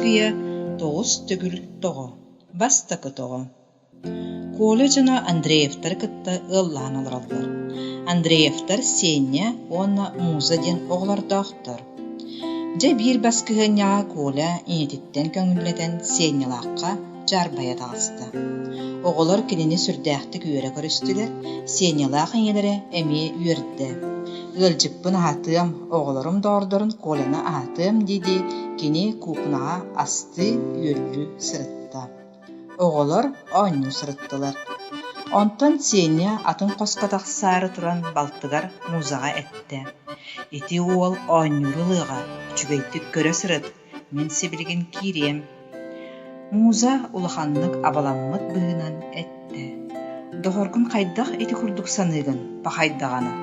Ыстатыйа Тоҕус төгүл тоҕо Бастакы тоҕо Коля дьоно Андреевтары кытта ыаллаһан олороллор. Андреевтар Сеня уонна Муза диэн оҕолордоохтор. Дьэ биир баскыһыанньаҕа Коля ийэтиттэн көҥүллэтэн Сенялаахха дьаарбайа таҕыста. Оҕолор кинини сүрдээхтик үөрэ көрүстүлэр, Сенялаах ийэлэрэ эмиэ үөрдэ. «Ыалдьыппын аһатыам, оҕолорум доҕордорун Коляны аһатыам» дии-дии кини куукунаҕа астыы, үөллүү сырытта. Оҕолор оонньуу сырыттылар. Онтон Сеня атын хоско тахсаары туран балтыгар Музаҕа эттэ: «Ити уол оонньуур ылыаҕа, үчүгэйдик көрө сырыт, мин сибилигин киириэм». Муза улаханнык абаламмыт быһыынан эттэ: «Доҕоргун хайдах ити курдук саныыгын, пахай даҕаны?»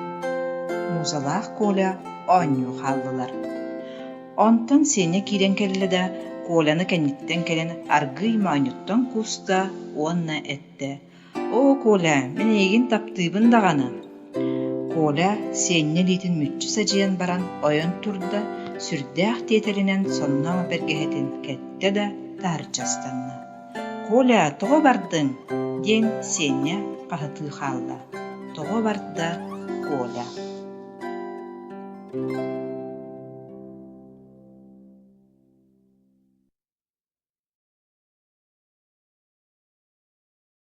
Музалаах Коля оонньуу хааллылар. Онтон Сеня киирэн кэллэ да, Коляны кэнниттэн кэлэн аргыый моонньуттан кууста уонна эттэ: «Оо, Коля, мин эйигин таптыыбын даҕаны!» Коля Сиэнньэ илиитин мүччү садьыйан баран ойон турда, сүрдээх тиэтэлинэн сонно бэргэһэтин кэттэ да таһырдьа ыстанна. «Коля, тоҕо бардыҥ?» диэн Сиэнньэ хаһытыы хаалла. Тоҕо барда Коля?